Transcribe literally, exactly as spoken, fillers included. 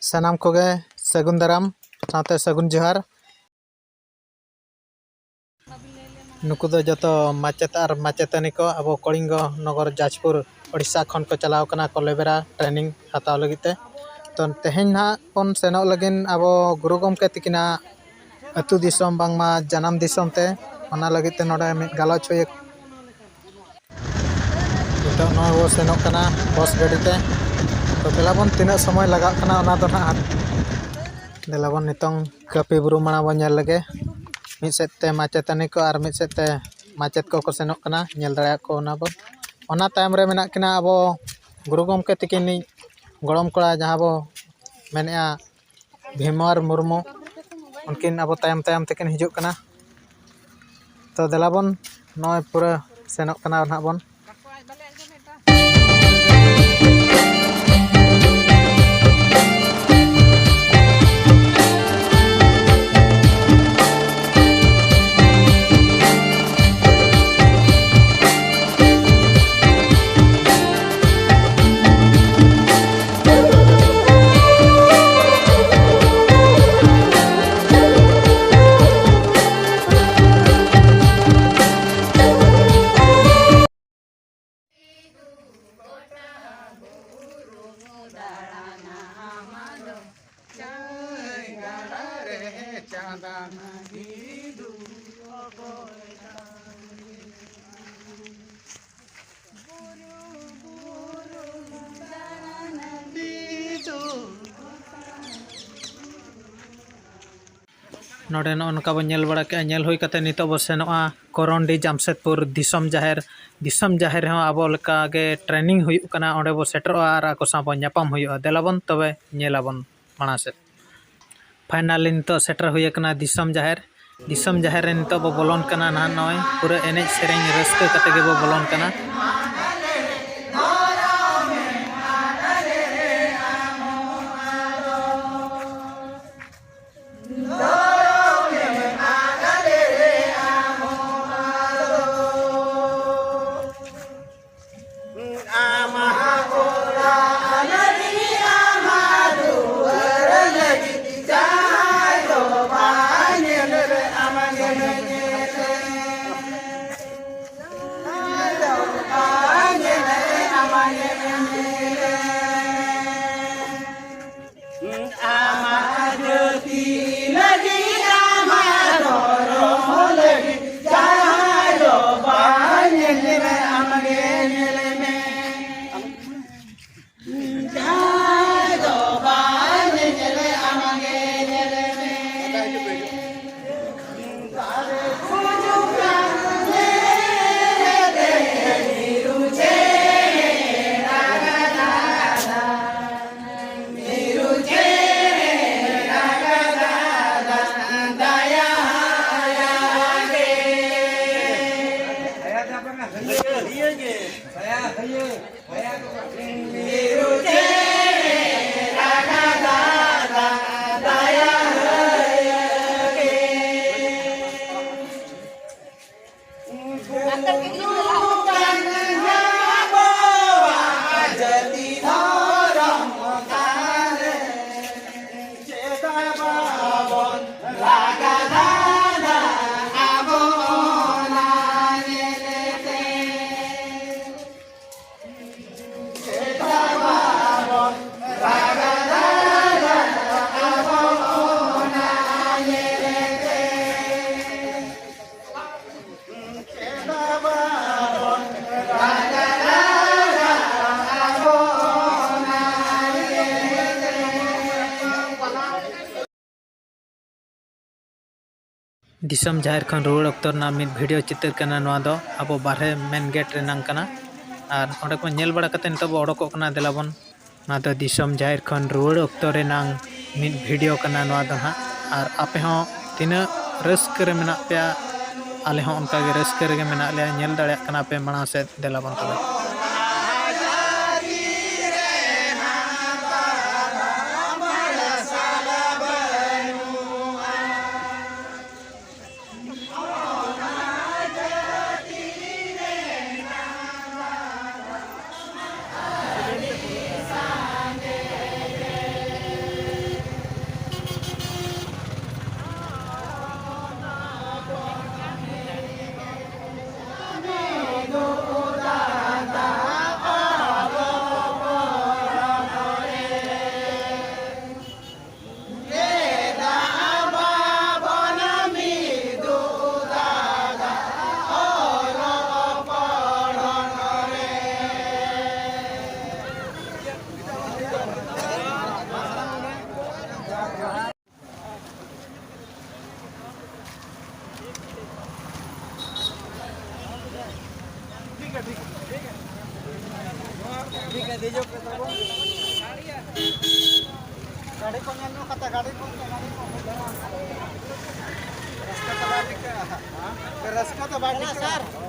ᱥᱟᱱᱟᱢ ᱠᱚᱜᱮ ᱥᱟᱹᱜᱩᱱ ᱫᱟᱨᱟᱢ ᱥᱟᱶᱛᱮ ᱥᱟᱹᱜᱩᱱ ᱡᱚᱦᱟᱨ᱾ ᱱᱩᱠᱩ ᱫᱚ ᱡᱚᱛᱚ ᱢᱟᱪᱮᱛ ᱟᱨ ᱢᱟᱪᱮᱛᱟᱹᱱᱤ ᱠᱚ ᱟᱵᱚ ᱠᱚᱞᱤᱝᱜᱚ ᱱᱚᱜᱚᱨ ᱡᱟᱡᱽᱯᱩᱨ ᱳᱰᱤᱥᱟ ᱠᱷᱚᱱ ᱠᱚ ᱪᱟᱞᱟᱣ ᱠᱟᱱᱟ ᱠᱚᱞᱮᱵᱨᱟ training ᱦᱟᱛᱟᱣ ᱞᱟᱹᱜᱤᱫ ᱛᱮ᱾ ᱛᱚ ᱛᱮᱦᱮᱧ ᱱᱟᱦᱟᱜ ᱵᱚᱱ ᱥᱮᱱᱚᱜ ᱞᱟᱹᱜᱤᱫ ᱟᱵᱚ ᱜᱩᱨᱩ ᱜᱚᱢᱠᱮ ᱛᱤᱠᱤᱱᱟᱜ ᱟᱹᱛᱩ ᱫᱤᱥᱚᱢ, ᱵᱟᱝᱢᱟ ᱡᱟᱱᱟᱢ ᱫᱤᱥᱚᱢ ᱛᱮ᱾ ᱚᱱᱟ ᱞᱟᱹᱜᱤᱫ ᱛᱮ ᱱᱚᱰᱮ ᱢᱤᱫ ᱜᱟᱞᱚᱪ ᱦᱩᱭ ᱱᱤᱛᱚᱜ ᱱᱚᱜᱼᱚᱭ ᱵᱚ ᱥᱮᱱᱚᱜ ᱠᱟᱱᱟ ᱵᱚᱥ ᱜᱟᱹᱰᱤ ᱛᱮ᱾ ᱛᱚ ᱫᱮᱞᱟ ᱵᱚᱱ, ᱛᱤᱱᱟᱹᱜ ᱥᱚᱢᱚᱭ ᱞᱟᱜᱟᱜ ᱠᱟᱱᱟ ᱚᱱᱟ ᱫᱚ ᱱᱟᱦᱟᱜ, ᱫᱮᱞᱟ ᱵᱚᱱ ᱱᱤᱛᱚᱝ ᱠᱟᱹᱯᱤ ᱵᱩᱨᱩ ᱢᱟᱲᱟᱝ ᱵᱚᱱ ᱧᱮᱞ ᱞᱮᱜᱮ᱾ ᱢᱤᱫ ᱥᱮᱫ ᱛᱮ ᱢᱟᱪᱮᱛᱟᱹᱱᱤ ᱠᱚ ᱟᱨ ᱢᱤᱫ ᱥᱮᱫ ᱛᱮ ᱢᱟᱪᱮᱛ ᱠᱚᱠᱚ ᱥᱮᱱᱚᱜ ᱠᱟᱱᱟ, ᱧᱮᱞ ᱫᱟᱲᱮᱭᱟᱜ ᱠᱚ ᱚᱱᱟ ᱵᱚᱱ᱾ ᱚᱱᱟ ᱛᱟᱭᱚᱢ ᱨᱮ ᱢᱮᱱᱟᱜ ᱠᱤᱱᱟ ᱟᱵᱚ ᱜᱩᱨᱩ ᱜᱚᱢᱠᱮ ᱛᱤᱠᱤᱱᱤᱡ ᱜᱚᱲᱚᱢ ᱠᱚᱲᱟ, ᱡᱟᱦᱟᱸ ᱵᱚ ᱢᱮᱱᱮᱜᱼᱟ ᱵᱷᱤᱢᱟᱨ ᱢᱩᱨᱢᱩ, ᱩᱱᱠᱤᱱ ᱟᱵᱚ ᱛᱟᱭᱚᱢ ᱛᱟᱭᱚᱢ ᱛᱮᱠᱤᱱ ᱦᱤᱡᱩᱜ ᱠᱟᱱᱟ᱾ ᱛᱚ ᱫᱮᱞᱟ ᱵᱚᱱ, ᱱᱚᱜᱼᱚᱭ ᱯᱩᱨᱟᱹ ᱥᱮᱱᱚᱜ ᱠᱟᱱᱟ ᱱᱟᱦᱟᱜ ᱵᱚᱱ᱾ ᱱᱚᱰᱮ ᱱᱚᱜᱼᱚ ᱱᱚᱝᱠᱟ ᱵᱚᱱ ᱧᱮᱞ ᱵᱟᱲᱟ ᱠᱮᱜᱼᱟ, ᱧᱮᱞ ᱦᱩᱭ ᱠᱟᱛᱮ ᱱᱤᱛᱚᱜ ᱵᱚ ᱥᱮᱱᱚᱜᱼᱟ ᱠᱚᱨᱚᱱᱰᱤ ᱡᱟᱢᱥᱮᱫᱽᱯᱩᱨ ᱫᱤᱥᱚᱢ ᱡᱟᱦᱮᱨ᱾ ᱫᱤᱥᱚᱢ ᱡᱟᱦᱮᱨ ᱨᱮᱦᱚᱸ ᱟᱵᱚ ᱞᱮᱠᱟ ᱜᱮ training ᱦᱩᱭᱩᱜ ᱠᱟᱱᱟ, ᱚᱸᱰᱮ ᱵᱚ ᱥᱮᱴᱮᱨᱚᱜᱼᱟ ᱟᱨ ᱟᱠᱚ ᱥᱟᱶ ᱵᱚᱱ ᱧᱟᱯᱟᱢ ᱦᱩᱭᱩᱜᱼᱟ᱾ ᱫᱮᱞᱟ ᱵᱚᱱ ᱛᱚᱵᱮ ᱧᱮᱞ ᱟᱵᱚᱱ ᱢᱟᱲᱟᱝ ᱥᱮᱫ᱾ Finally ᱱᱤᱛᱚᱜ ᱥᱮᱴᱮᱨ ᱦᱩᱭ ᱟᱠᱟᱱᱟ ᱫᱤᱥᱚᱢ ᱡᱟᱦᱮᱨ᱾ ᱫᱤᱥᱚᱢ ᱡᱟᱦᱮᱨ ᱨᱮ ᱱᱤᱛᱚᱜ ᱵᱚ ᱵᱚᱞᱚᱱ ᱠᱟᱱᱟ ᱱᱟᱦᱟᱜ, ᱱᱚᱜᱼᱚᱭ ᱯᱩᱨᱟᱹ ᱮᱱᱮᱡ ᱥᱮᱨᱮᱧ ᱨᱟᱹᱥᱠᱟᱹ ᱠᱟᱛᱮ ᱜᱮᱵᱚ ᱵᱚᱞᱚᱱ ᱠᱟᱱᱟ᱾ ᱟᱢᱟᱜ ᱡᱟᱹᱛᱤ ᱞᱟᱹᱜᱤᱫ, ᱟᱢᱟᱜ ᱫᱷᱚᱨᱚᱢ ᱞᱟᱹᱜᱤᱫ, ᱡᱟᱦᱟᱸᱭ ᱫᱚ ᱵᱟᱭ ᱧᱮᱞ ᱢᱮ, ᱟᱢᱜᱮ ᱧᱮᱞ ᱢᱮ᱾ ᱡᱟᱦᱟᱸᱭ ᱫᱚ ᱵᱟᱭ ᱧᱮᱞ ᱢᱮ, ᱟᱢᱜᱮ ᱧᱮᱞ ᱢᱮ᱾ ᱫᱤᱥᱚᱢ ᱡᱟᱦᱮᱨ ᱠᱷᱚᱱ ᱨᱩᱣᱟᱹᱲ ᱚᱠᱛᱚ ᱨᱮᱱᱟᱜ ᱢᱤᱫ ᱵᱷᱤᱰᱤᱭᱳ ᱪᱤᱛᱟᱹᱨ ᱠᱟᱱᱟ ᱱᱚᱣᱟ ᱫᱚ᱾ ᱟᱵᱚ ᱵᱟᱨᱦᱮ ᱢᱮᱱ ᱜᱮᱴ ᱨᱮᱱᱟᱝ ᱠᱟᱱᱟ᱾ ᱟᱨ ᱚᱸᱰᱮ ᱠᱷᱚᱱ ᱧᱮᱞ ᱵᱟᱲᱟ ᱠᱟᱛᱮ ᱱᱤᱛᱚᱜ ᱵᱚ ᱚᱰᱚᱠᱚᱜ ᱠᱟᱱᱟ᱾ ᱫᱮᱞᱟ ᱵᱚᱱ, ᱱᱚᱣᱟ ᱫᱚ ᱫᱤᱥᱚᱢ ᱡᱟᱦᱮᱨ ᱠᱷᱚᱱ ᱨᱩᱣᱟᱹᱲ ᱚᱠᱛᱚ ᱨᱮᱱᱟᱝ ᱢᱤᱫ ᱵᱷᱤᱰᱤᱭᱳ ᱠᱟᱱᱟ ᱱᱚᱣᱟ ᱫᱚ ᱱᱟᱦᱟᱜ᱾ ᱟᱨ ᱟᱯᱮ ᱦᱚᱸ ᱛᱤᱱᱟᱹᱜ ᱨᱟᱹᱥᱠᱟᱹ ᱨᱮ ᱢᱮᱱᱟᱜ ᱯᱮᱭᱟ, ᱟᱞᱮ ᱦᱚᱸ ᱚᱱᱠᱟ ᱜᱮ ᱨᱟᱹᱥᱠᱟᱹ ᱨᱮᱜᱮ ᱢᱮᱱᱟᱜ ᱞᱮᱭᱟ᱾ ᱧᱮᱞ ᱫᱟᱲᱮᱭᱟᱜ ᱠᱟᱱᱟ ᱯᱮ ᱢᱟᱲᱟᱝ ᱥᱮᱫ᱾ ᱫᱮᱞᱟ ᱵᱚᱱ ᱛᱚᱵᱮ᱾ ᱠᱚ ᱧᱮᱞ ᱧᱚᱜ ᱠᱟᱛᱮ ᱜᱟᱹᱰᱤ ᱠᱚ, ᱜᱟᱹᱰᱤ ᱠᱚ ᱨᱟᱹᱥᱠᱟᱹ ᱛᱮ ᱵᱟᱭ ᱴᱷᱤᱠᱟᱹᱜᱼᱟ᱾ ᱨᱟᱹᱥᱠᱟᱹ ᱛᱮ ᱵᱟᱭ ᱴᱷᱤᱠᱟᱹᱜᱼᱟ᱾